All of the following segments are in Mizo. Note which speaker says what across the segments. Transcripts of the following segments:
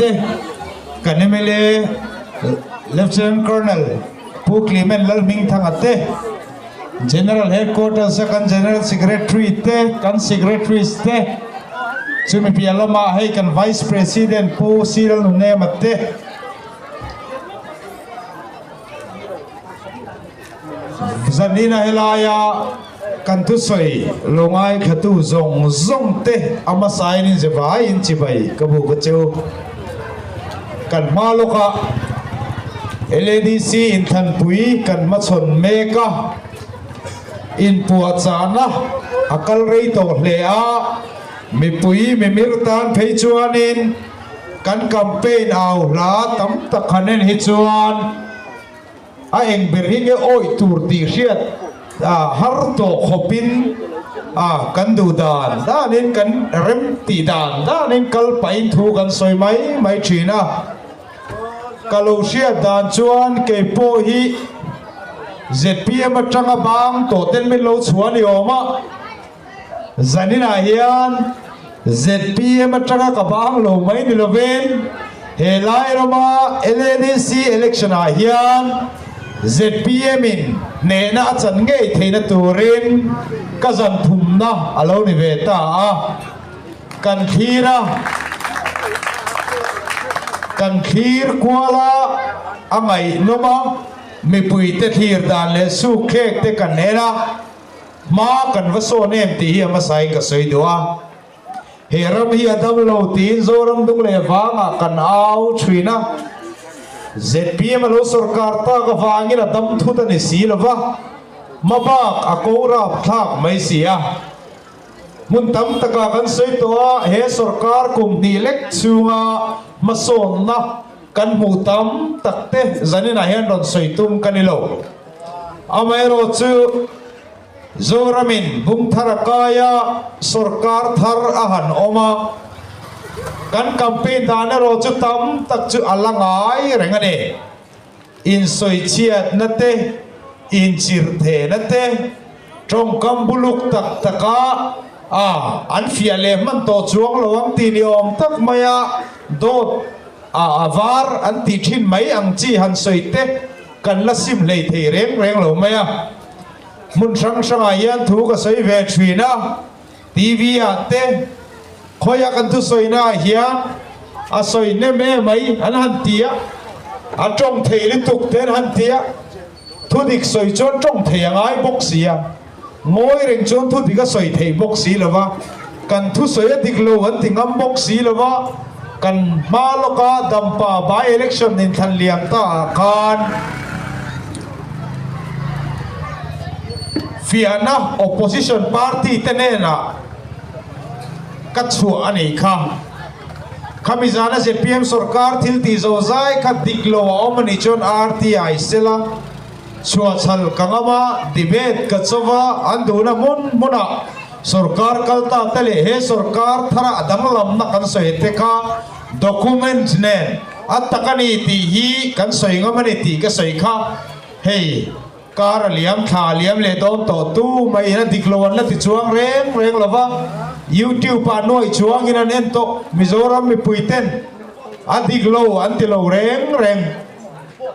Speaker 1: te, kan mla Lieutenant Colonel Pu Clement Lalhmingthanga te, General Headquarters a kan General Secretary te, kan Secretaries te, chumi piah lamah hei kan Vice President Pu Cyril Nunema te, Zanina helaia kan thusawi lo ngaithlatu zawng zawng te a hmasain in zevaiin chibai ka bu ka cheu. Kan hma lawka LADC inthanpui kan hmachhawn mek a, inpuahchahna a kal rei tawh hle a, mipui mimir tan phei chuanin kan campaign au hla tam tak han en hi chuan A eng ber hi nge awih tur tih hriat har tawh khawpin kan duh dan danin kan rem tih dan danin kal pahin thu kan sawi mai mai thin a. Ka lo hriat dan chuan kei pawh hi zpm atanga bang tawh ten min lo chhuah ni awm a, Zaninah hian zpm atanga ka bang lo mai ni lovin he lai rama LADC election ah hian zpm in hnehna a chan ngei theihna turin ka zan thumna a lo ni ve ta a, kan thlir a, kan thlir kual a, a ngaihnawm a, mipuite thlir dan leh sukhlek te kan en a. Hma kan va sawn em tih hi a hmasain ka sawi duh a. He ram hi a dam lo tiin Zoram dung leh vangah kan au thin a. Zpm a lo sawrkar tak avangin a dam thut a ni si lo va, hma bak a ko rap thlak mai si a. Hmun tam takah kan sawi tawh a, he sawrkar kum hnih lek chhunga hmasawnna kan hmuh tam tak te zaninah hian rawn sawi tum ka ni lo. Amaherawh chu Zoramin bung thar a kai a, sawrkar thar a han awm a, kan campaign dan erawh chu tam tak chu a la ngai reng a ni. Insawichhiatna te, inchirthehna te, tawngkam buluk tak taka a an fiah leh hman tawh chuang lo ang tih ni awm tak maia dawt a a var an tih thin mai ang chi han sawi te kan la sim hlei thei reng reng lo mai a. Hmun hrang hrangah hian thu ka sawi ve thin a, TV ah te khawiah kan thusawina ah hian a sawi hnem em mai an han ti a, a tawng thei lutuk te an han ti a, thudik sawi chuan tawng thei a ngai bawk si a, ngawi reng chuan thudik a sawi theih bawk si lo va, kan thusawi a dik lo an ti ngam bawk si lo va, kan hma lawka Dampa by election inthlan liam ta ah khan fiahna opposition party te hnenah ka chhuah a nih kha. Khami zana zpm sorkar thil tih zo zai kha dik lo a awm a nih chuan RTI sela chhuahchhal ka ngam a, debate ka chaw a, an duhna hmun hmunah sorkar kal ta te leh he sorkar thara a danglamna kan sawi te kha document nen a tak a ni tih hi kan sawi ngam a ni tih ka sawi kha hei Kar a liam, thla a liam leh dawn tawh tu mai in a dik lo an la ti chuang reng reng lo va, YouTube ah nuaih chuang in an en tawh, Mizoram mipui ten a dik lo an ti lo reng reng.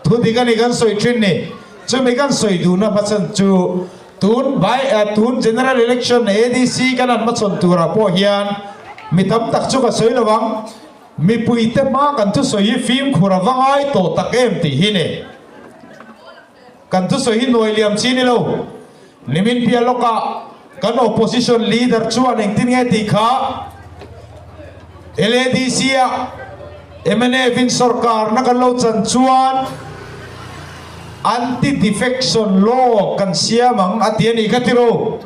Speaker 1: Thu dik a ni kan sawi thin ni. Chumi kan sawi duhna hmachhan chu tun by tun General Election ADC kan han hmachhawn turah pawh hian mi tam tak chu ka sawi lo ang, mipui te hma kan thusawi hi fimkhur a va ngai tawh tak em tih hi ni. Kan thusawi hi nuai liam chi ni lo. Nimin piah lawkah kan opposition leader chuan engtin nge tih kha LADC ah mnf in sorkarna kan lo chan chuan anti defection law kan siam ang a ti a nih kha tiro.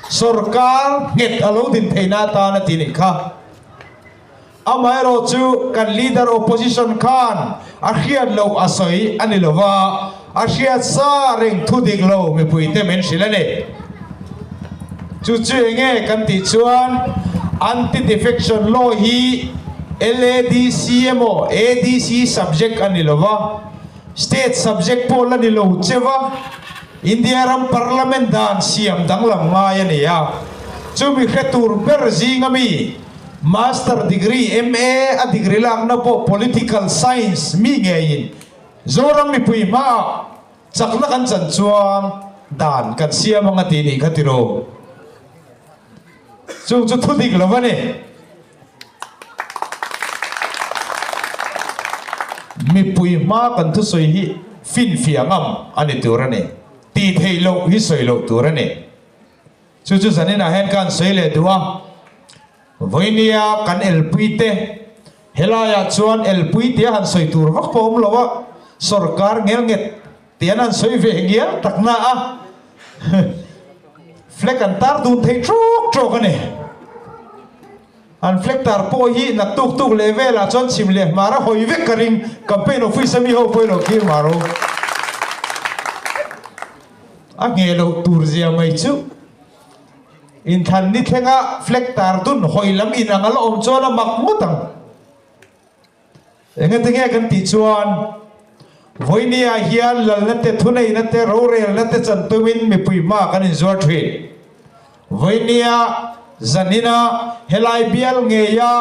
Speaker 1: Sorkar nghet a lo din theihna atan a ti nih kha. Amaherawh chu kan leader opposition khan a hriat loh a sawi a ni lova, a hriat sa reng thu dik lo mipuite min hrilh a ni. Chu chu enge kan tih chuan anti-defection law hi LADC emaw ADC subject a ni lova, state subject pawh la ni lo cheva, India ram parliament dan siam danglam ngai a ni a. Chumi hre tur ber zinga mi. Master degree, MA, a degree lakna pawh Political Science mi ngeiin Zoram mipui hmaah chakna kan chan chuan dan kan siam ang a ti nih kha tiraw? Chung chu thu dik lo a ni. Mipui hma kan thusawi hi finfiah ngam a ni tur a ni. Tih theih loh hi sawi loh tur a ni. Chu chu zaninah hian ka han sawi leh duh a, Vawinia kan elpui te, helaiah chuan elpui tia han sawi tur vak pawh awm lo a, sorkar ngelnghet tia an han sawi ve ngial tak na a, flag an tar dun thei trawk trawk a ni. An flag tar pawh hi naktuk tuk leh velah chuan chhim leh hmar a hawi vek ka ring, campaign office a mi ho pawhin lo thlir mar u. A ngheh loh tur zia mai chu inthlan ni thlenga flag tar dun hawi lam in ang a la awm chuan a mak ngawt ang. Engati nge kan tih chuan Vawinia hian lalna te, thuneihna te, rorelna te chan tumin mipui hma kan inzuar thin. Vawinia zanina helai bial ngeia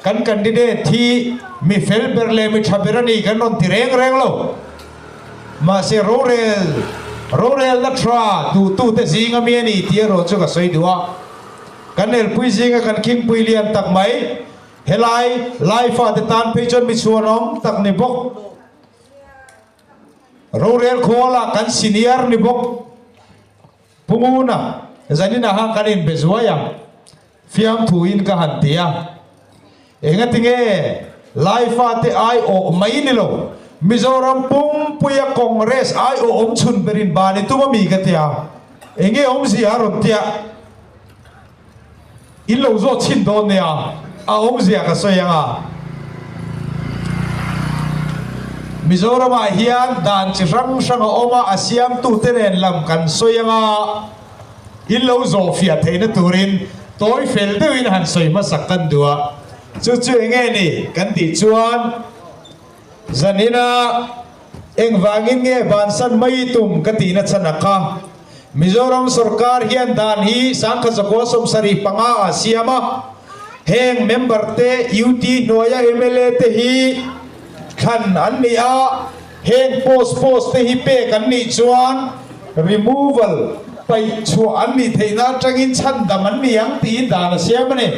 Speaker 1: kan candidate hi mi fel ber leh mi tha ber a ni kan rawn ti reng reng lo. Mahse rorel rorelna tha duhtute zinga mi a ni tih erawh chu ka sawi duh a. Kan elpui zinga kan khingpui lian tak mai Helai Laifa te tan phei chuan mi chhuanawm tak ni bawk. Rorel khuala kan senior ni bawk. Pu Nguna, zaninah khan kan inbe zuai ang. Fiamthuin ka han ti a. Engatinge Laifa te aiawh mai ni lo, Mizoram pumpuia Congress aiawh awm chhun berin ban i tum ami ka ti a. Enge awmzia a rawn tia. In lo zawt chhin dawn nia, a awmzia ka sawi ang a. Mizoramah hian dan chi hrang hrang a awm a, a siamtute nen lam kan sawi ang a, in lo zawh fiah theihna turin tawi fel deuhin han sawi hmasak kan duh a. Chu chu eng nge ni kan tih chuan zanina engvangin nge bansan mai tum ka tihna chhan a kha. Mizoram sorkar hian dan hi 1975 ah siam a, heng member te UT hnuaia mla te hi thlan an ni a, heng post post te hi pek an nih chuan removal, paih chhuah an nih theihna atangin chhandam an ni ang tiin dan a siam a ni.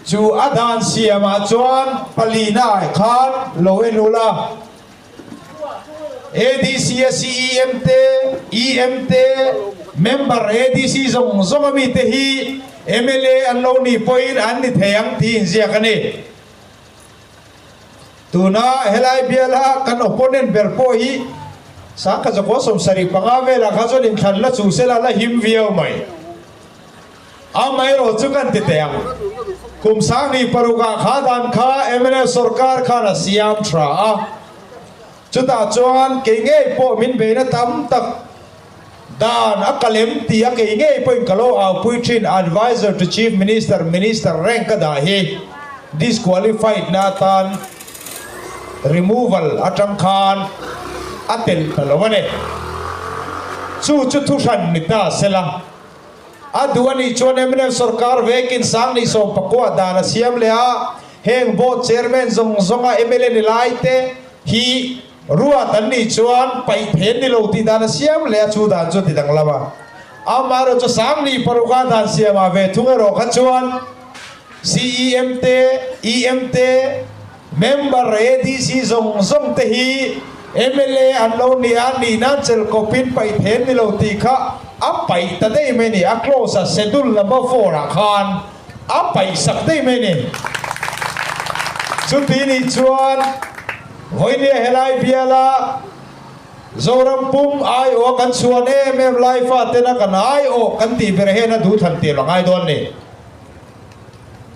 Speaker 1: Chu a dan siamah chuan palina ah khan lo en ula. ADC a CEM te, EM te, member ADC zawng zawng a mite hi mla an lo nih pawhin an ni thei ang tih inziak a ni. Tuna helai biala kan opponent ber pawh hi 1975 velah kha chuan inthlan la chu sela la him viau mai. Amaherawh chu kan ti teh ang. Kum 2006 ah kha dan kha mnf sorkar khan a siam tha a. Chutah chuan kei ngei pawh min beina tam tak dan a kalem tih a kei ngei pawhin ka lo aupui thin Adviser to Chief Minister, Minister rank a dah hi disqualified na atan removal atang khan a telh ta lo a ni. Chu chu thuhran ni ta sela. A duh a nih chuan mnf sorkar vekin 2019 dan a siam leh a, heng board chairman zawng zawnga mla ni lai te hi ruat an nih chuan paih phen ni lo tih dan a siam leh a, chu dan chu ti danglam a. Amaherawh chu 2006 dan siamah ve thung erawh kha chuan CEM te, EM te, Member ADC zawng zawng te hi mla an lo ni a, nihna chelh kawpin paih then ni lo tih kha a paih ta daih mai ni, a clause a schedule number four ah khan a paih sak daih mai ni. Chuti nih chuan vawinia helai biala Zoram pum aiawh kan chhuan em em lai fatena kan aiawh kan tih ber hian a duhthlan tir a ngai dawn ni.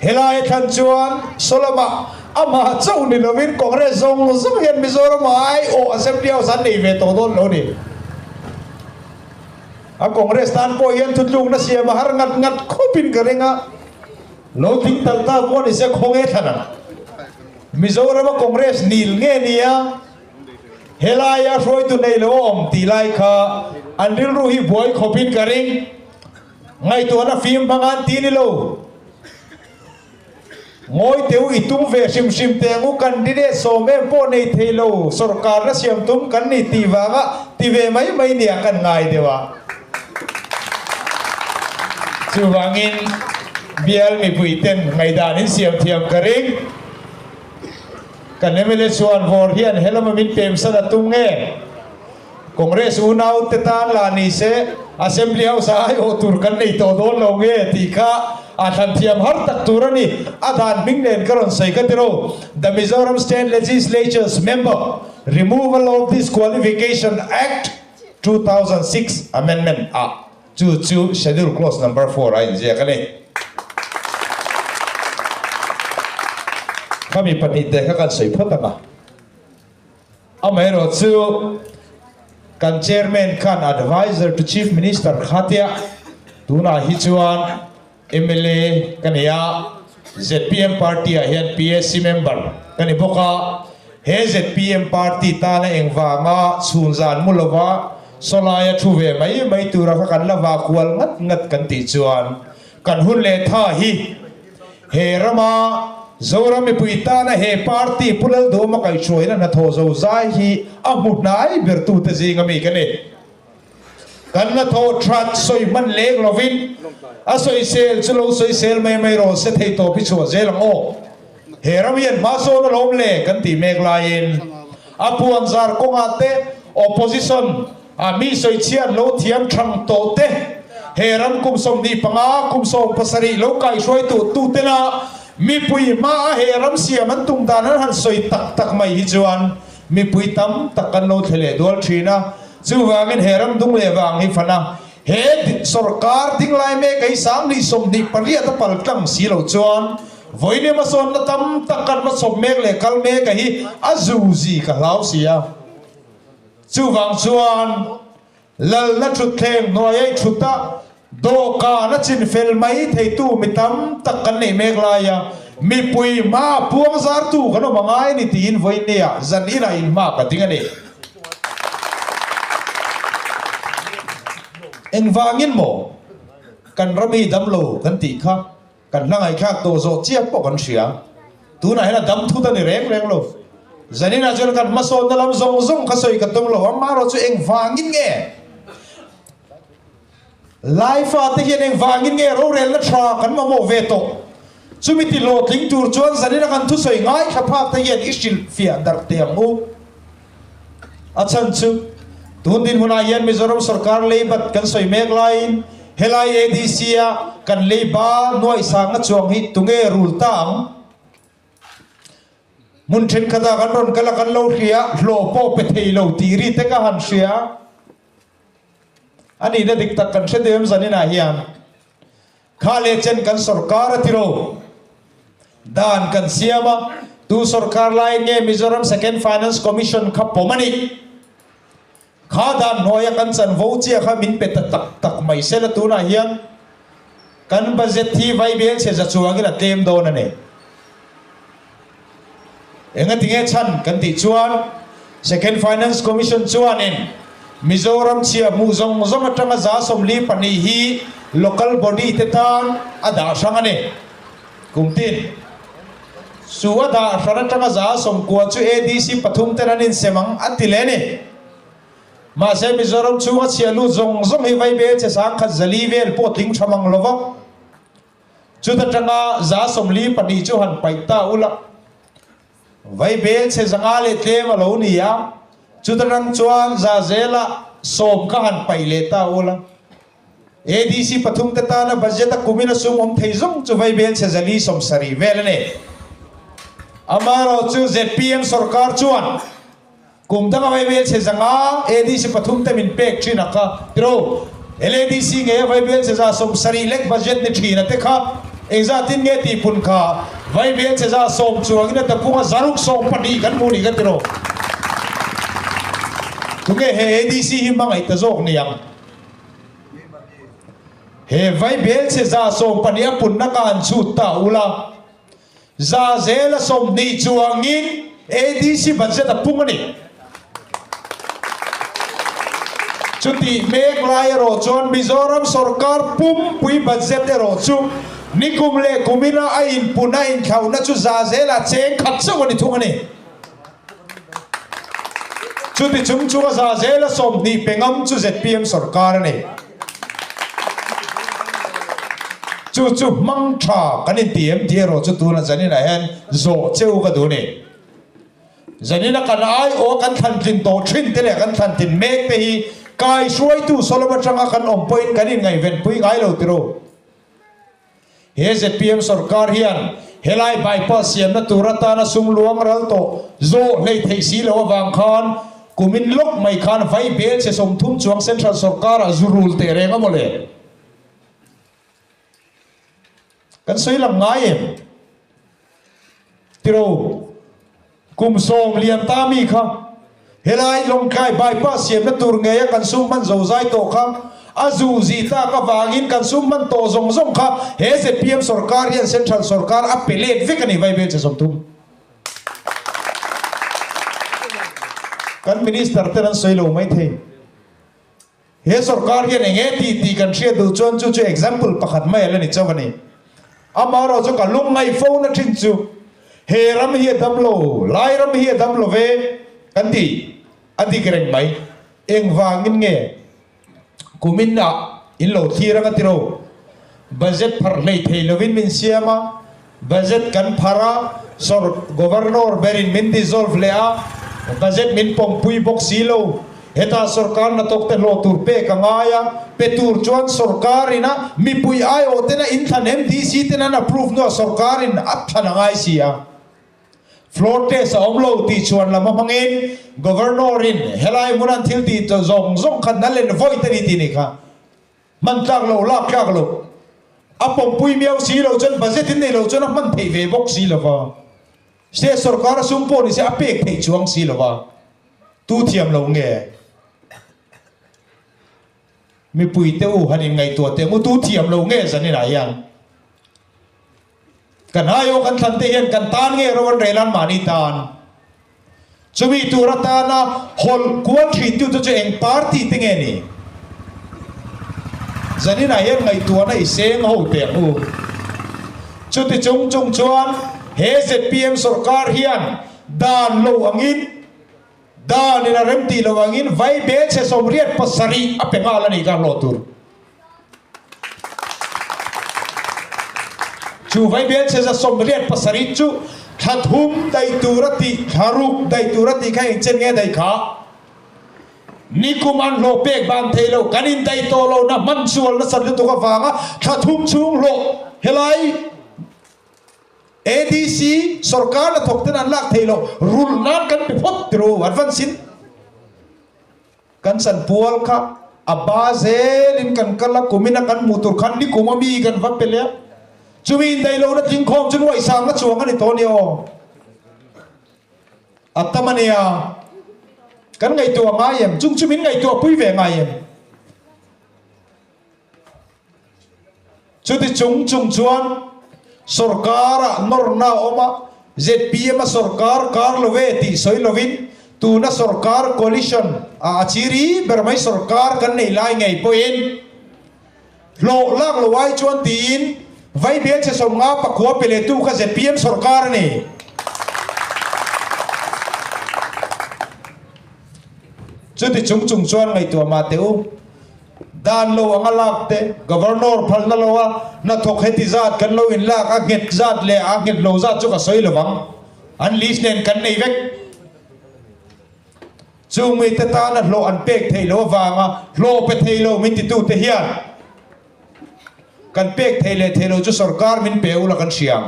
Speaker 1: Helai thlan chuan Solomah amah chauh ni lovin Congress zawng zawng hian Mizoram-ah aiawh Assembly House an nei ve tawh dawn lo ni. A Congress tan pawh hian thutlukna siam a har ngat ngat khawpin ka ring a, lo tling tal ta pawh ni se khawnge thlan ang. Mizoram-a Congress nil nge nia helaia hruaitu nei lo a awm tih lai kha an rilru hi buai khawpin ka ring. Ngaihtuahna fim hmang an ti ni lo. Ngawi teu i tum ve hrim hrim teh ang u, candidate sawm em pawh nei thei lo, sorkarna siam tum kan ni tih vanga ti ve mai mai nia kan ngai deuh a. Chuvangin bial mipui ten ngaihdan in siam thiam ka ring. Kan mla chuan vawr hian helama min pemsan a tum nge? Congress unau te tan lah ni se Assembly House ah aiawh tur kan nei tawh dawn lo nge tih kha a thlan thiam har tak tur a ni. A dan hming nen ka rawn sawi ka ti ro. The Mizoram State Legislature's Member, Removal of Disqualification Act, 2006 Amendment ah chu chu Schedule Clause Number four a inziak a ni. Khami pahnihte kha kan sawi phawt ang a. Amaherawhchu, kan Chairman khan Adviser to Chief Minister kha tia tunah hi chuan mla ka nei a, zpm party ah hian PAC member ka ni bawk a, he zpm party tana engvanga chhun zan mu lova sawlaia thu ve mai mai tura kha kan la vakual ngat ngat kan tih chuan kan hun leh tha hi He rama Zoram mipui tana he party Pu Lalduhawma kaihhruaina hnathawh zo zai hi a hmu hnai bertute zinga mi ka ni. Kan hnathawh that sawi hman leng lovin a sawisel chu lo sawisel mai mai rawh se thei tawp hi chhuah zel ang aw. He ram hian hma sawn alawm le kan tih mek laiin a puanzar kawngah te opposition A mi sawichhiat lo thiam thang tawh te, he ram kum 25, kum 70 lo kaihruai tu tu tena mipui hmaa he ram siam an tum dan an han sawi tak tak mai hi chuan mipui tam tak kan lo thle leh dual thin a. Chuvangin he ram dung leh vang hi fan a, he sorkar dinglai mek ei 2028 a pal tlang si lo chuan vawiin hmasawnna tam tak kan hmachhawp mek leh kal mek a hi a zuzi ka hlau si a. Chuvang chuan lalna thutthleng hnuai ei thut a dawhkan a chin fel mai theitu mi tam tak kan neih mek laia mipui hma puang zartu kan awm a ngai a ni tiin vawinia zan inah inhma ka ding a ni. Engvangin maw kan ram hi damlo kan tih kha Kan hla ngaihthlak tawh zawh chiah pawh kan hria. Tunah hian a dam thut a ni reng reng lo. Zaninah chuan kan hmasawnna lam zawng zawng kha sawi ka tum lo. Amaherawh chu engvangin nge Laifa te hian engvangin nge rorelna tha kan mamawh ve tawh? Chumi ti hlawhtling tur chuan zanina kan thusawi ngaithla phak te hian i hrilhfiah darh teh ang u. A chhan chu tun dinhmunah hian Mizoram sorkar leibat kan sawi mek laiin helai ADC-a kan leiba nuaih sangna chuang hi tunge rul ta ang? Hmun thenkhatah kan rawn kal a, kan lo hria, hlawh pawh pe thei lo tih ri te ka han hria. A nihna dik tak kan hre deuh em zaninah hian? Kha leh chen kan sorkar a ti ro. Dan kan siam a, tu sorkar laiin nge Mizoram Second Finance Commission kha pawm a nih? Kha dan hnuaia kan chanvo chiah kha min pe ta tak tak mai sela tunah hian kan budget hi vaibel chhe za chuangin a tlem dawn a ni. Engatinge chhan kan tih chuan Second Finance Commission chuanin Mizoram chhia hmuh zawng zawng atanga 42 hi local body te tan a dah hrang a ni. Kum tin chu a dah hran atanga 90 chu ADC pathum ten an insem ang a ti leh a ni. Mahse Mizoram chhunga chhia lut zawng zawng hi vaibel che 104 vel pawh tling tha mang lova. Chuta tanga 42 chu han paih ta ula, vaibel chhe 500 leh tlem a lo ni a, chuta tang chuan za zela 10 kha han paih leh ta ula. ADC pathum te tana budget a kumin a sum awm thei zawng chu vaibel chhe 470 vel a ni. Amaherawhchu zpm sorkar chuan Kum danga vaibel chhe 500 ADC pathum te min pek thin a kha tiro. LADC nge a vaibel chhe 70 lek budget ni thin a te kha engzatin nge tih pun kha vaibel chhe 10 chuangin a tapunga 612 kan hmu ni ka tiro. Tunge he ADC hi hmangaih ta zawk ni ang? He vaibel chhe 12 a punna ka han chhut ta ula. 20 chuangin ADC budget a pung a ni. Chutih mek lai erawh chuan Mizoram sorkar pumpui budget erawh chu Nikum leh kumina a inpun a inthlauhna chu za zela cheng khat chauh a ni thung a ni. Chuti chung chunga za zela 20 pe ngam chu zpm sorkar a ni. Chu chu hmang tha kan inti em tih erawh chu tuna zaninah hian zawh cheu ka duh a ni. Zanina kan aiawh kan thlantlin tawh thin te leh kan thlantlin mek te hi kaihruaitu Solom atanga kan awm pawhin kan inngaihvenpui ngai lo tiro. He zpm sorkar hian helai bypass siamna tur atana sum luang ral tawh zawh hlei theih si lo avang khan kumin lawk mai khan vai bel chhe 30 chuang central sorkarah zu rul teh reng a maw le? Kan sawi lam ngai em? Tiro, kum 10 lian ta mi kha helai Lawngtlai bypass siamna tur ngeia kan sum hman zo zai tawh kha a zu zi tlak avangin kan sum hman tawh zawng zawng kha he zpm sorkar hian central sorkar a pe let vek a ni Vaibel che 30. Kan minister ten an sawi lo maithei. He sorkar hian eng nge tih tih kan hriat duh chuan chu chu example pakhat mai a la ni chauh a ni. Amaherawh chu ka lungngaih fo na thin chu he ram hi a dam lo, lai ram hi a dam lo ve kan ti a dik reng mai. Engvangin nge kumin ah in lo thlir anga tiro? Budget pharh hlei thei lovin min siam a, budget kan pharh a, sor Governor berin min dissolve leh a, budget min pawmpui bawk si lo. Hetah sorkar hnathawk te hlawh tur pek a ngai a, pe tur chuan sorkar in a mipui aiawh ten a inthlan MDC ten an approve hnuah sorkar in a thlan a ngai si a. Floor test a awm lo tih chuan lam a hmangin Governor in helai hmun an thil tih zawng zawng kha na len vawi te ni tih ni kha. Hman tlak lo, lak tlak lo. A pawmpui miau si lo chuan budget in nei lo chuan a hman theih ve bawk si lo va. State sorkar a sum pawh ni se a pek theih chuang si lo va. Tu thiam lo nge? Mipui te u han inngaihtuah teh ngu tu thiam lo nge zaninah hian? Kan aiawh kan thlan te hian kan tan nge ro an rel an mahni tan? Chumi tur atana hawlh kual thin tu te chu eng party te nge ni? Zaninah hian ngaihtuahna i seng ho teh ang u. Chuti chung chung chuan he zpm sorkar hian dan lo angin dan in a rem tih lo angin vai bel chhe 87 a pe nghal a nih kha hlawh tur. Chu vaibelchhe 87 chu thla thum daih tur a tih, thla ruk daih tur a tih kha engchen nge daih kha? Nikum an hlawh pek ban thei lo, kan indaih tawh lo na hman sual nasat lutuk avanga thla thum chhung hlawh helai ADC sorkar la thawk ten an lak thei lo, rulh nan kan pe phawt tiro advance in. Kan chanpual kha a ba zelin kan kal a, kumina kan hmuh tur khan nikum a mi kan va pe leh a, chumi indaih lohna tlingkhawm chu nuaihsangna chuang a ni tawh a ni aw. A tam a nia, kan ngaihtuah ngai em? Chung chu min ngaihtuah pui ve ngai em? Chuti chung chung chuan sorkar-ah nawrna a awm a, zpm a sorkar kar lo e tih sawi lovin tuna sorkar coalition ah a chiri ber mai sorkar kan nei lai ngei pawhin hlawh lak lo ai chuan tiin vaibel chhe 50 pakua pe leh tu kha zpm sorkar a ni. Chuti chung chung chuan ngaihtuah mah teh u. Dan lo anga lak te, Governor phalna lo a hnathawk heti zat kan lo in lak a nghet zat leh a nghet lo zat chu ka sawi lo vang. An list nen kan nei vek. Chung mite tana hlawh an pek theih lo avanga hlawh pe thei lo min titute hian kan pek thei leh thei lo chu sorkar min pe ula kan hria ang.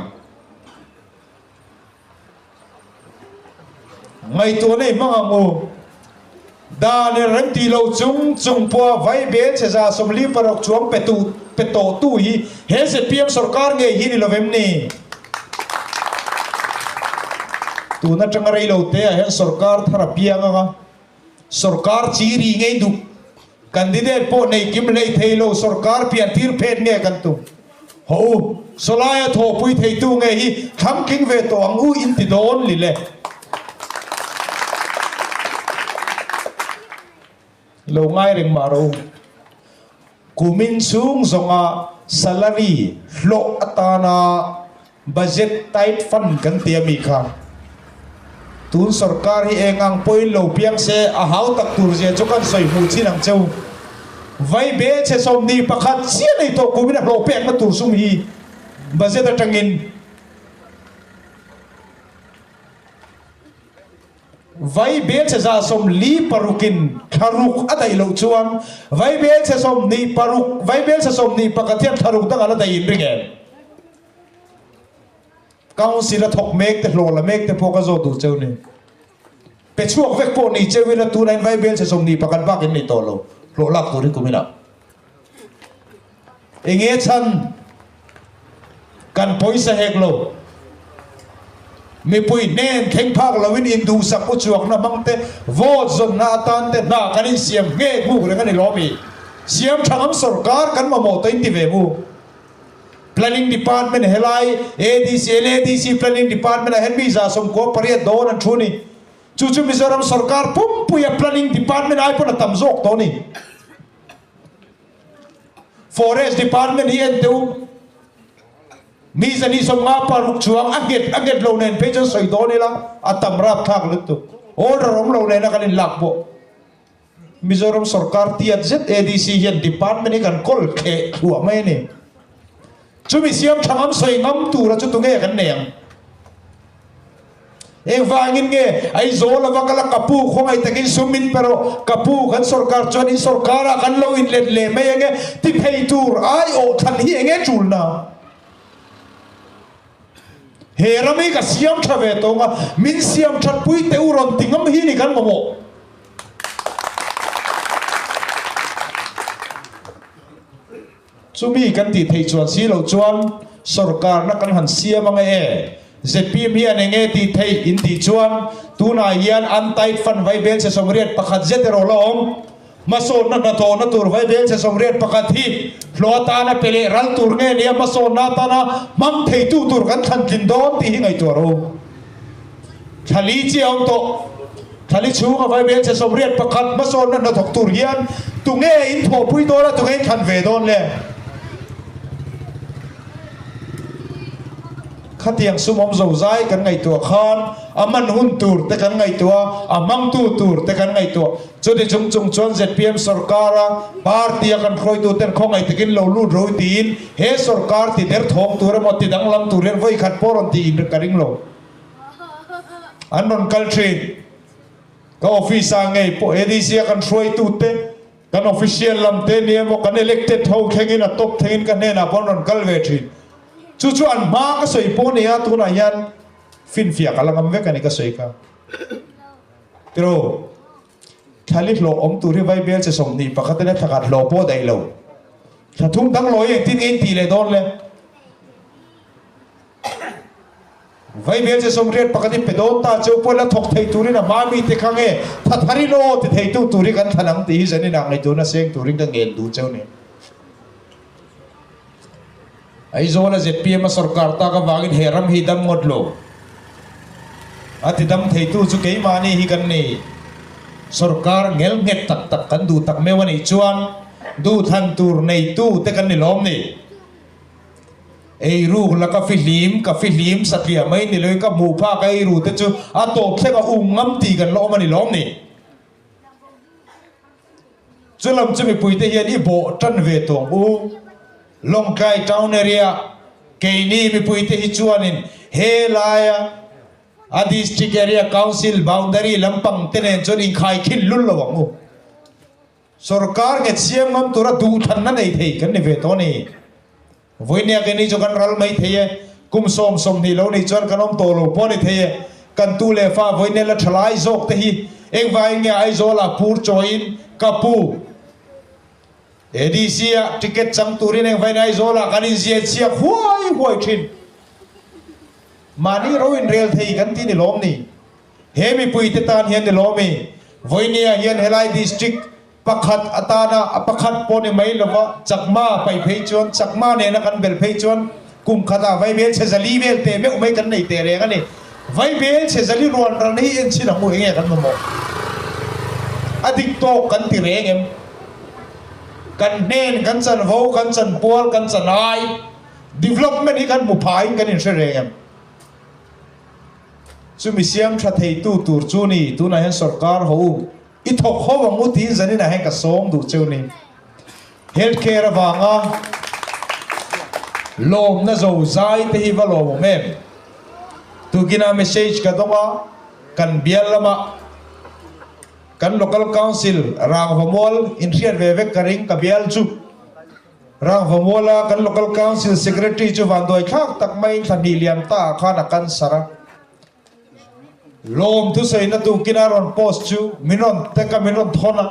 Speaker 1: Ngaihtuah nei hmang ang u. Dan in rem tih lo chung chung pawha vai bel chhe 46 chuang pe tu pe tawh tu hi he zpm sorkar ngei hi ni lovem ni? Tun atanga rei lo te ah hian sorkar thar a piang anga sorkar chi ri ngei duh candidate pawh nei kim hlei thei lo sorkar pian tir phet nge kan tum? Haw u, sawlaia thawhpui theitu nge hi thlamtling ve tawh ang u in ti dawn li le. Lo ngai reng mah rawh u. Kumin chhung zawnga Salary hlawh atana budget tight fund kan ti ami kha tun sorkar hi eng ang pawhin lo piang se a hau tak tur zia chu kan sawi hmuh chin ang cheu. Vai be chhe 21 chiah nei tawh kumin a hlawh pekna tur sum hi budget atangin Vai belchhe 46 in thla ruk a daih loh chuan vai belchhe 26, vai belchhe 21 hian thla ruk dangah la daih in ring em? Council a thawk mek te hlawh la mek te pawh ka zawt duh cheu ni. Pe chhuak vek pawh ni cheu ila tunah in vai belchhe 21 bak in nei tawh lo hlawh lak tur hi kum inah. Enge chhan kan pawisa hek lo. Mipui hnen thleng phak loin induhsak u chuakna hmang te, vote zawnna atan te hna kan insiam nge hmuk reng a ni lawm i. Siam tha ngam sorkar kan mamawh tawh in ti ve mu. Planning Department helai ADC, LADC Planning Department ah hian mi 98 dawn an thu ni. Chu chu Mizoram sorkar pumpuia Planning Department ai pawn a tam zawk tawh ni. Forest Department hi en teh u, mi 156 chuang a nghet a nghet lo nen phei chuan sawi dawn ila a tam rapthlak lutuk. Order awm lo nena kan inlak pawh. Mizoram sorkar tiat zet ADC hian department hi kan kawl thleh thluah mai a ni. Chumi siam tha ngam sawi ngam tura chu tunge kan nei ang? Engvangin nge Aizawl ava kal a ka pu khawngaih takin sum in pe rawh, ka pu kan sorkar chuan in sorkarah kan lo inlet leh mai ange ti phei tur aiawh thlan hi enge tulna? He ram hi ka siam tha ve tawng a, min siam that pui teh u rawn ti ngam hi ni kan mamawh. Chumi kan tih theih chuan si loh chuan sorkarna kan han siam ang e. Zpm hian eng nge tih theih in tih chuan tunah hian untied fund vai bel chhe 81 zet erawh la awm. Hmasawnna hnathawhna tur vai bel chhe 81 hi hlawh atana pe leh ral tur nge nia hmasawnna atana hmang theitu tur kan thlan tlin dawn tih hi ngaihtuah rawh u. Thla li chiah a awm tawh. Thla li chhunga vai bel chhe 81 hmasawnna hnathawk tur hian tunge in thawhpui dawn a, tunge in thlan ve dawn le? Khatiang sumawm zozai kan ngaihtuah khan a man hun tur te kan ngaihtuah a, a hmangtu tur te kan ngaihtuah. Chuti chung chung chuan zpm sorkara party a kan hruaitu ten khawngaih takin lo lut ro tiin he sorkar ti derthawng tur emaw ti danglam tur hian vawikhat pawh rawn tiin ka ring lo. An rawn kal thin. Ka office ah ngei pawh ADC a kan hruaitu te, kan official lam te ni emaw kan elected ho thlengin a top thlengin ka hnenah pawh an rawn kal ve thin. Chu chu an hma ka sawi pawh nia tunah hian finfiah ka la ngam vek a ni ka sawi kha. Tiraw, thlali hlawh awm tur hi Vaibel che 21 in a thlakhat hlawh pawh daih lo. Thla thum dang lawi engtin nge in tih leh dawn le? Vaibel che 81 in pe dawn ta cheu pawh la thawk thei turin a hma mite kha nge tha thar in aw ti theitu tur hi kan thlan ang tih hi zanin ah ngaihtuahna seng turin ka ngen duh cheu ni. Aizawl a zpm a sorkar tak avangin he ram hi dam ngawt lo. A ti dam theitu chu keimahni hi kan ni. Sorkar ngel nghet tak tak kan duh tak meuh a nih chuan duhthlan tur neitu te kan ni lawm ni. Eiruk la ka fihlim, ka fihlim satliah mai ni loi ka hmuh phak a eiru te chu a tawp thleng a um ngam tih kan la awm a ni lawm ni. Chu lam chu mipui te hian i bawh tan ve tawng u. Lawngtlai town area keini mipui te hi chuanin he laia a district area council boundary lampang te nen chuan inkhaikhin lul lo ang u. Sorkar nghet siam ngam tura duhthlanna nei thei kan ni ve tawh a ni. Vawinia keini chu kan ral mai thei e, kum sawm 20 lo nih chuan kan awm tawh lo pawh a ni thei e. Kan tu leh fa vawinia la tha lai zawk te hi engvangin nge Aizawlah pur chawiin ka pu ADC ah ticket chang turin engvangin Aizawlah kan inziah chhiak huai huai thin. Mahni ro inrel thei kan ti ni lawm ni. He mipuite tan hian ni lawm i, Vawinia hian helai district pakhat atana a pakhat pawh ni mai lova Chakma paih phei chuan Chakma nena kan bel phei chuan kum khatah Vaibel chhe zali vel teh meuh mai kan nei teh reng a ni. Vaibel chhe zali ruan ran hi en chhin ang u enge kan mamawh? A dik tawk kan ti reng em? Kan hnen, kan chanvo, kan chanpual, kan chanai development hi kan hmu phain kan inhre reng em? Chumi siam tha theitu tur chu ni, tunah hian sorkar ho u i thawk ho ang u tiin zaninah hian ka sawm duh cheu ni. Health care avanga lawmna zo zai te hi va lawmawm em? Tukina message ka dawng a, kan bial lamah kan Local Council Rangvamual inhriat ve vek ka ring ka bial chu. Rangvamuala kan Local Council Secretary chu vanduai thlak tak maiin thla hnih liam ta ah khan a cancer a. Lawm thusawiina tukina rawn post chu min rawn tek a, min rawn thawn a.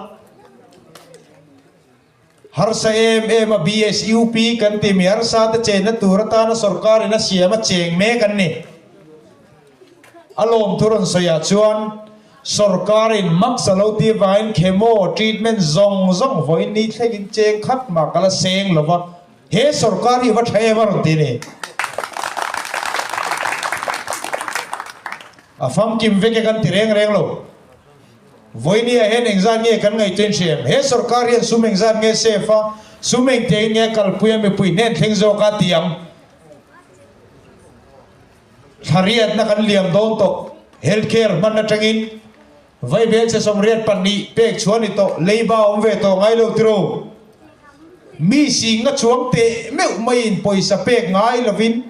Speaker 1: Harsa em em a BSUP kan tih mi harsa te chenna tur atana sorkar in a siam a cheng mek an ni. A lawmthu rawn sawi ah chuan sorkar in max a lo tih avangin chemo treatment zawng zawng vawiin ni thleng in cheng khat mah ka la seng lo va, he sorkar hi va tha em a rawn ti a ni. A famkim vek e kan ti reng reng lo. Vawinia hian engzat nge kan ngaihtuah in hriam? He sorkar hian sum engzat nge safe a, sum engtiangin nge kalpui a mipui hnen thleng zawk a ti ang. Thlariatna kan liam dawn tawh. Health care hman atangin vaibel che 82 pek chhuah ni tawh, leiba awm ve tawh ngai lo tiro. Mi singa chuang teh meuh maiin pawisa pek ngai lovin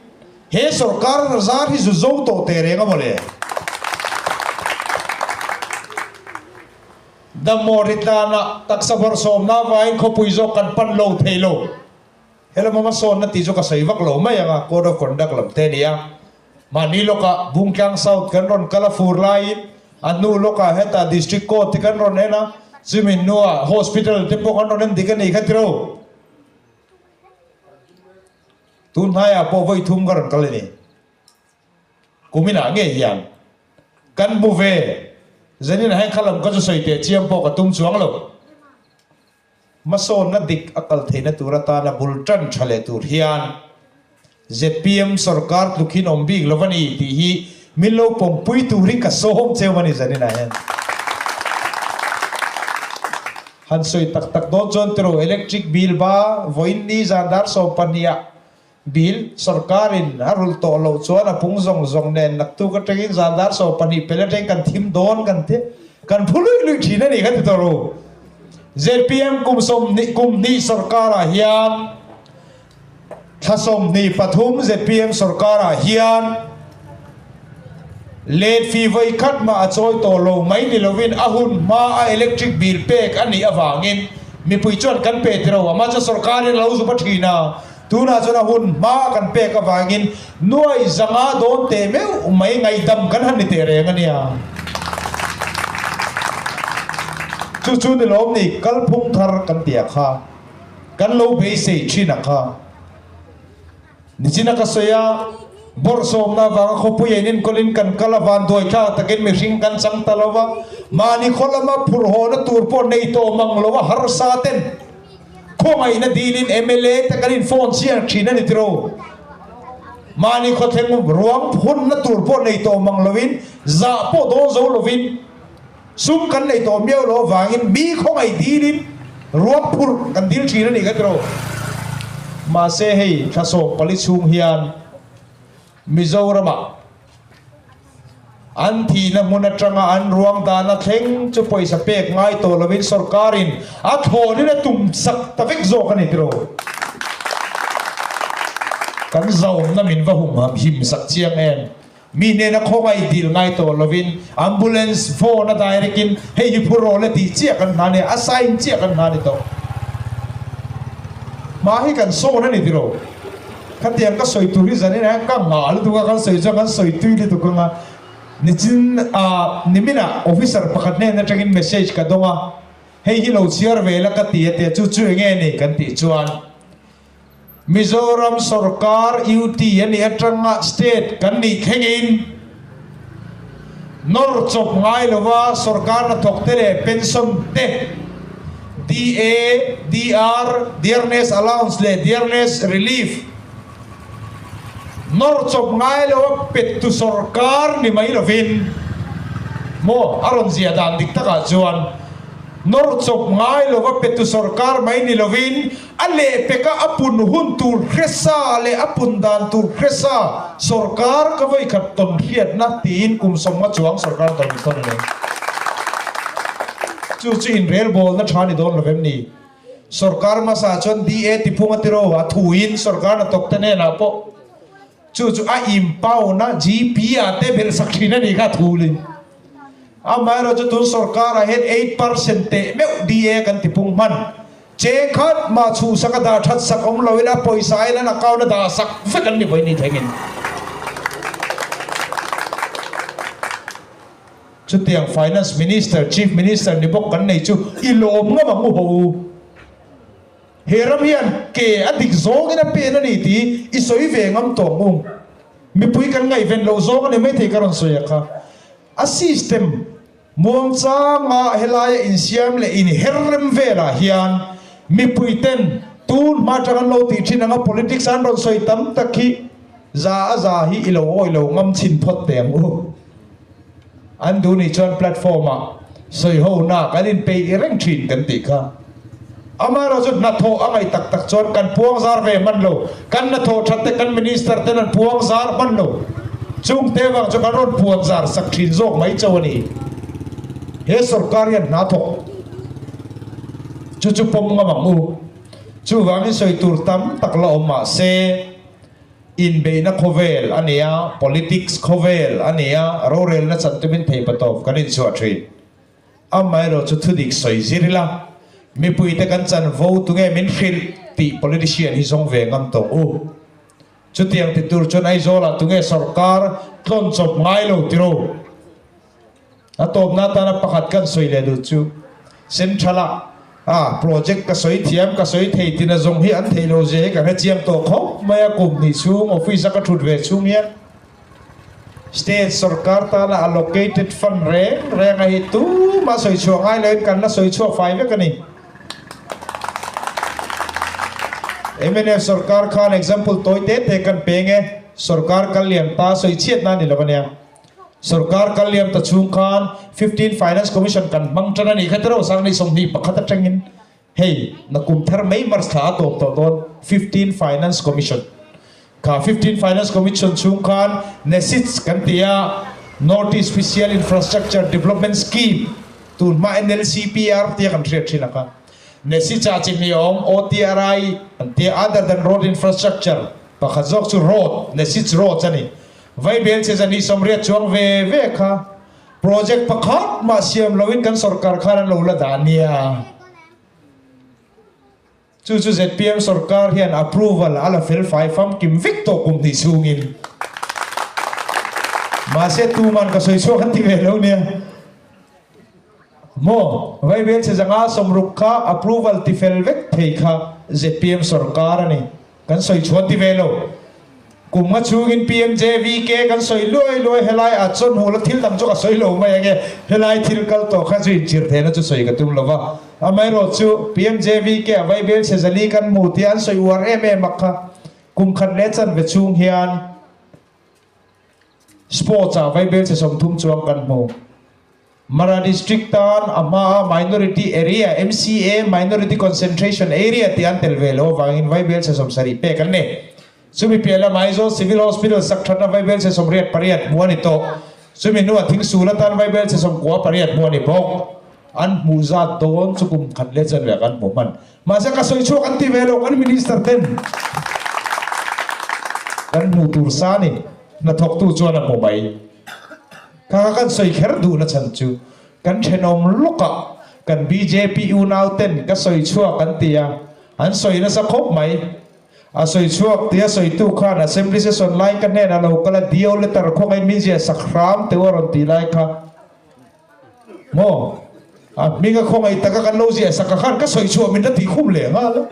Speaker 1: He sorkar zar hi zu zo tawh teh reng a mawle. Dammaw ritlanah taksa bawrhsawmna avangin khawpui zawk kan pan lo thei lo. Helama hmasawnna tih chu ka sawi vak lo mai ang a, Code of Conduct lam te a ni a. Mahni lawkah Bungtlang South kan rawn kal a fur laiin a hnu lawkah hetah District Court te kan rawn en a, chumi hnuah Hospital te pawh kan rawn en dik a nih kha tiro. Tun hnaiah pawh vawi thum ka rawn kal a ni. Kuminah ngei hian kan hmu ve. Zanin ah hian kha lam ka chu sawi teh chiam pawh ka tum chuang lo. Hmasawnna dik a kal theihna tur atana bul tan tha leh tur hian zpm sorkar tluk hin awm bik lo a ni tih hi min lo pawmpui turin ka sawm cheu a ni zaninah hian. Han sawi tak tak dawn chuan tiraw electric bill ba vawiin ni zan dar 12 ah bill sorkarin a rulh tawh loh chuan a pung zawng zawng nen naktuk atangin zan dar 12 pel atangin kan thim dawn kan ti kan phu luih luih thin a ni kha ti tawh ru. Zpm kum 20 kum hnih sorkarah hian Thla 23 zpm sorkarah hian let fee vawi khat mah a chawi tawh lo mai ni lovin a hun hma a electric bill pek a nih avangin mipui chuan kan pe ti ro a, mahse sorkarin a lo zup a thin a, tunah chuan a hun hma kan pek avangin nuai zanga dawn teh meuh mai ngaihdam kan han ni teh reng a nia. Chu chu ni lawm ni kalphung thar kan ti a kha. Kan lo beisei thin ang kha. Nichina ka sawi a, bawrhsawmna avanga khawpui a inenkawlin kan kal a, vanduai thlak takin mihring kan chang ta lo va, mahni khaw lama phurhawhna tur pawh nei tawh mang lo a harsa ten khawngaihna dilin mla te kan in phone chiang thin a ni tiro. Mahni khawthleng ruang hunna tur pawh nei tawh mang lovin zah pawh dawn zo lovin, Sum kan nei tawh miau lo avangin mi khawngaih dilin ruang phurh kan dil thin a nih kha tiraw. Mahse hei thla 14 chhung hian Mizoramah an thihna hmun atanga an ruang dahna thleng chu pawisa pek ngai tawh lovin sorkarin a thlawnin a tum sak ta vek zawk a ni tiraw. Kan zaumna min va humham him sak chiang em? Mi hnena khawngaih dil ngai tawh lovin ambulance phone a direct in hei hi phu rawh le tih chiah kan hna nia, a sign chiah kan hna ni tawh. Hma hi kan sawn a ni tiro. Khatiang ka sawi tur hi zanin ah hian ka nghah lutuk a, kan sawi chuan kan sawi tui lutuk anga nichin ah niminah officer pakhat hnen atangin message ka dawng a, hei hi lo chhiar ve la ka ti a tia chu chu enge ni kan tih chuan Mizoram sorkar UT a nih atanga state kan nih thlengin nawr chawp ngai lova sorkar hnathawk te leh pension te, DA, DR, Dearness Allowance leh Dearness Relief nawr chawp ngai lova pettu sorkar ni mai lovin maw a rawn zia dan dik takah chuan. Nawr chawp ngai lova petu sorkar mai ni lovin a lehpeka a pun hun tur hresa leh a pun dan tur hresa sorkar ka vawikhat tawn hriatna tiin kum sawmnga chuang sorkar tawn min tawn a ni. Chu chu inrelbawlna tha ni dawn lovem ni? Sorkar hmasa chuan DA tiphung a tiro a thuin sorkar hnathawk te hnenah pawh Chu chu a impauna GP ah te belh sak thin a nih kha thulin. Amaherawh chu tun sorkar ah hian 8% teh meuh DA kan ti pung hman. Cheng khat mah chhuhsak a dah that sak awm lo ila pawisa in an account a dah sak vek an ni vawi ni thlengin. Chutiang Finance Minister, Chief Minister ni bawk kan nei chu i lawm ngam ang u ho u. He ram hian ke a dik zawngin a pen a ni tih i sawi ve ngam tawh ang u. Mipui kan ngaihven loh zawng a ni maithei ka rawn sawi a kha. A system muangchanga helaia insiam leh inher rem velah hian mipui ten tun hma atang an lo tih thin anga politics an rawn sawi tam tak hi za a za hi i lo awi lo ngam chhin phawt teh ang u. An duh nih chuan platform ah sawi ho na kan inpeih reng thin kan tih kha. Amaherawh chu hnathawh a ngaih tak tak chuan kan puang zar ve hman lo. Kan hnathawh that te kan minister ten an puang zar hman lo. Chung te vang chu kan rawn puan zar sak thin zawk mai chauh a ni. He sorkar hian hna thawk chu chu pawm ngam ang u. Chuvangin sawi tur tam tak la awm mah se. Inbeihna khawvel a ni a, politics khawvel a ni a, rorelna chan tumin theipatawp kan inchhuah thin. Amaherawh chu thudik sawi zir ila, mipuite kan chanvo tunge min hrilh tih politician hi zawng ve ngam tawh u. Chutiang ti tur chuan Aizawlah tunge sorkar tlawn chawp ngai lo tiro. A tawpna atana pakhat kan sawi leh duh chu Central-ah a project ka sawi thiam, ka sawi thei tina zawng hi an theih lo zia hi ka hre chiang tawh khawp mai a, kum hnih chhung office a ka thut ve chhung hian State sorkar tana allocated fund reng reng a hi tumah sawi chhuah ngai loin kan la sawi chhuak fai vek a ni. Mnf sorkar khan example tawi te te kan peng e, sorkar kal lian ta sawi chhiat na a ni lo ania. Sorkar kal liam ta chhung khan 15 Finance Commission kan hmang tan a nih kha tiraw Sanghnih 21 atangin hei nakum thar mai March thla a tawp tawh dawn 15 Finance Commission kha 15 Finance Commission chhung khan NESIDS kan ti a North East Special Infrastructure Development Scheme tun hma NLCPR tia kan hriat thin a kha NESIDS ah chi hnih a awm OTRI an tia Other than Road Infrastructure pakhat zawk chu Road NESIDS Roads a ni. Vaibel che zan hi 80 chuang ve ve kha project pakhat mah siam loin kan sorkar khan an lo la dah nia. Chu chu zpm sorkar hian approval a la fel fai famkim vek tawh kum hnih chhungin. Mahse tuman ka sawi chhuak an ti ve lo nia. Maw Vaibel che zanga 60 kha approval ti fel vek thei kha zpm sorkar a ni. Kan sawi chhuan ti ve lo. Kum nga chhungin PMJVK kan sawi luai luai helai ah chuan hmuh la thil dang chu ka sawi lo mai ange. Helai thil kal tawh kha chu inchhir theihna chu sawi ka tum lo va. Amaherawh chu PMJVK ah Vaibel Chhezali kan hmu tia an sawi uar em em a kha. Kum khat leh chanve chhung hian Sports ah Vaibel chhe 30 chuang kan hmu. Mara District tan a hmaa Minority Area, MCA, Minority Concentration Area tih an tel ve loh avangin Vaibel chhe 70 pek an ni. Chumi piah lamah Aizawl Civil Hospital sak thatna Vaibel chhe 88 hmuh a ni tawh. Chumi hnuah Thingsul atan Vaibel chhe 98 hmuh a ni bawk. An hmuh zat dawn chu kum khat leh chanve kan hmu hman. Mahse ka sawi chhuak an ti ve lo kan Minister ten kan hmuh tur sa a ni. Hnathawktu chuan a hmu mai. Kha kan sawi kher duhna chhan chu kan thenawm lawkah kan bjp unau ten ka sawi chhuak an ti a, an sawi nasa khawp mai. A sawi chhuak tia sawitu khan Assembly session lai ka hnenah lo kal a, DO letter khawngaih min ziah sak hram teuh a rawn tih lai kha maw a hming a khawngaih taka kan lo ziah sak a khan ka sawi chhuah min la tih khum leh nghal a.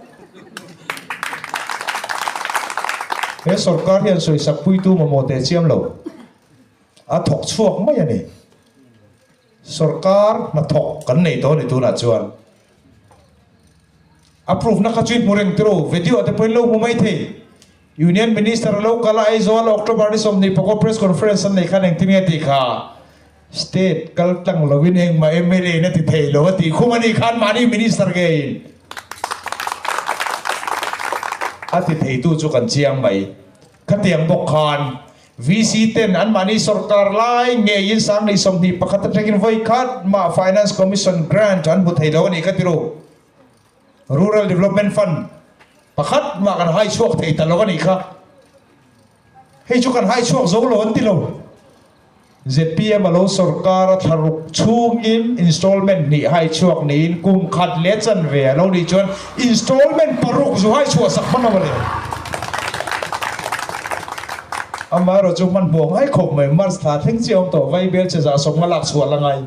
Speaker 1: He sorkar hian sawisak puitu mamawh teh chiam lo. A thawk chhuak mai a ni. Sorkar hnathawk kan nei tawh a ni tunah chuan. A proof na kha chu i hmu reng tiraw? Video ah te pawhin lo hmu mai thei. Union Minister a lo kal a, Aizawl October ni 24 press conference an neih khan engtin nge tih kha? State kal tlang lovin engmah mla in a ti thei lo a tih khum a nih khan mahni minister ngeiin a ti theitu chu kan chiang mai. Khatiang bawk khan VC ten anmahni sorkar lai ngeiin Sangni 21 atangin vawi khat mah Finance Commission grant an hmu thei lo a nih kha ti ru. Rural Development Fund pakhat mah kan hai chhuak thei ta lo a nih kha. Hei chu kan hai chhuak zo lo an ti lo. Zpm a lo sorkar a thlaruk chhungin installment hnih hai chhuak niin kum khat leh chanve a lo nih chuan installment paruk zu hai chhuah sak hman a mawle. Amaherawh chu hmanhmawh ngai khawp mai March thla thleng chiah awm tawh Vaibel che zah sawmnga lak chhuah la ngai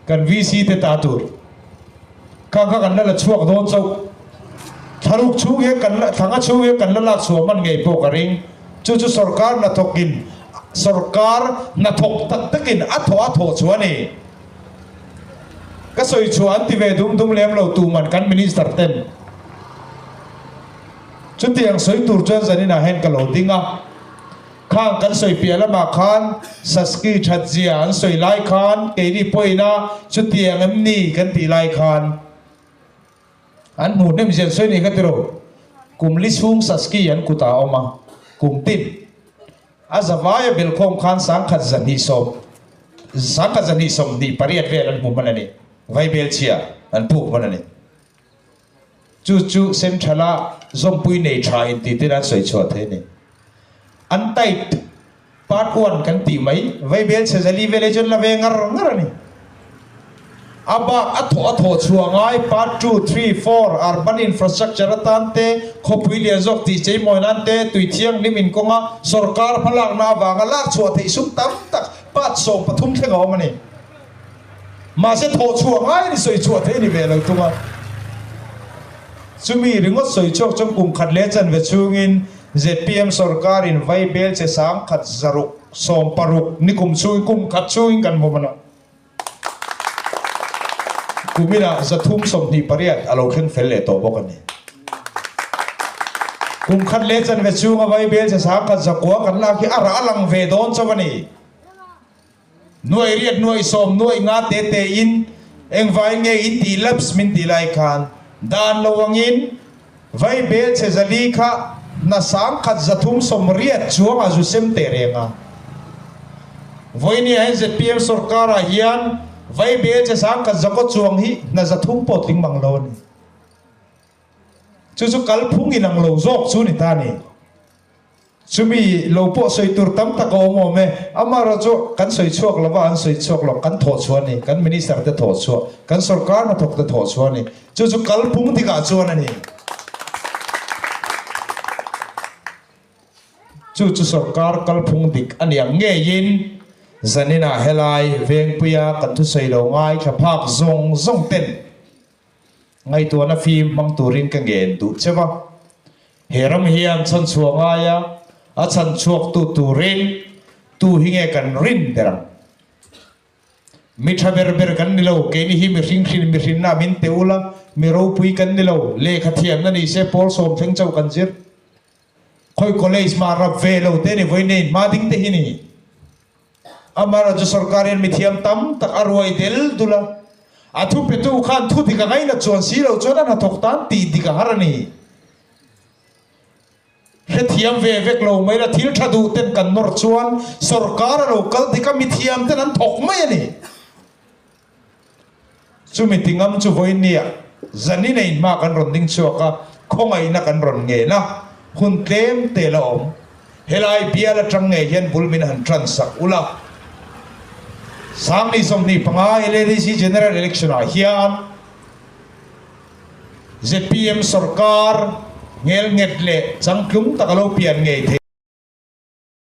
Speaker 1: kan VC te ta tur khang kha kan la la chhuak dawn chauh. Thlaruk chhung hian kan la thlanga chhung hian kan la lak chhuah hman ngei pawh ka ring. Chu chu sorkar hnathawkin sorkar hnathawk tak takin a thawh a thawh chu a ni. Ka sawi chhuah an ti ve dum dum lem lo tuman kan minister ten. Chutiang sawi tur chuan zaninah hian ka lo ding a. Khang kan sawi piah lamah khan Saski that zia an sawi lai khan keini pawhin a chutiang em ni kan tih lai khan An hmuh hnem zian sawi ni ka ti ro. Kum li chhung Saski an kutah a awm a, kum tin a zavaia belkhawm khan 1120 1228 vel an hmu hman a ni. Vaibel chhia an puk hman a ni. Chu chu Central-a zawmpui nei tha inti ten an sawi chhuah thei a ni. An tight Part one kan tih mai, Vaibel chhe zali vel hi chuan la ve ngar ngar a ni. A bak a thawh a thawh chhuah ngai part two, three, four, urban infrastructure atan te, khawpui lian zawk tih cheimawi nan te, tui thianghlim inkawnga sorkar hmalakna avanga lak chhuah theih sum tam tak part 13 thleng a awm a ni. Mahse thawh chhuah ngai a ni sawi chhuah theih a ni ve lo thung a. Chumi ringawt sawi chhuak chuan kum khat leh chanve chhungin Zpm sorkarin Vaibel che 1660 ni kum chhungin kum khat chhungin kan hmu hman a. Kuminah 328 a lo thleng fel leh tawh bawk a ni. Kum khat leh chanve chhunga Vaibel che 1900 kan lak hi a rah a lang ve dawn chauh a ni. Nuai riat nuai sawm nuai nga te te in engvai nge in tih laps min tih lai khan dan lo angin vai bel chhe zali kha hna 1380 chuang a zu sem teh reng a. Vawinia hian zpm sorkar ah hian vai bel chhe 1100 chuang hi hna 300 pawh tling mang lo a ni. Chu chu kalphung inang lo zawk chu ni ta a ni. Chumi lo pawh sawi tur tam tak a awm awm e. Amaherawh chu kan sawi chhuak lo va, an sawi chhuak lo. Kan thawh chhuah a ni. Kan Minister te thawh chhuah, kan sorkar hnathawk te thawh chhuah a ni. Chu chu kalphung dikah chuan a ni. Chu chu sorkar kalphung dik a ni ang ngeiin zaninah helai Vengpuia kan thusawi lo ngaithla phak zawng zawng ten Ngaihtuahna fim hmang turin ka ngen duh che va. He ram hian chhanchhuah ngaia a chhanchhuaktu turin tu hi nge kan rin ber ang? Mi tha ber ber kan ni lo, keini hi mihring hrin mihrinna min pe ula, mi ropui kan ni lo, lehkha thiamna ni se pawl sawm thleng chauh kan zir. Khawi college mah rap ve lo te ni vawiin hma ding te hi ni. Amaherawhchu sorkar hian mithiam tam tak a ruai del dul a, a thupetu khan thu dik a ngainat chuan si lo chuan a hnathawk tan tih dik a har a ni. Hrethiam ve vek lo mai la thil tha duh ten kan nawr chuan sorkar a lo kal dik a, mithiam ten an thawk mai a ni. Chumi tingam chu vawinia zanin a inhma kan rawn ding chhuak a, khawngaihna kan rawn ngen a, hun tlem te la awm. Helai bial atang ngei hian bul min han tan sak ula. 2025 LADC General Election ah hian zpm sorkar ngel nghet leh changtlung tak a lo pian ngei thei.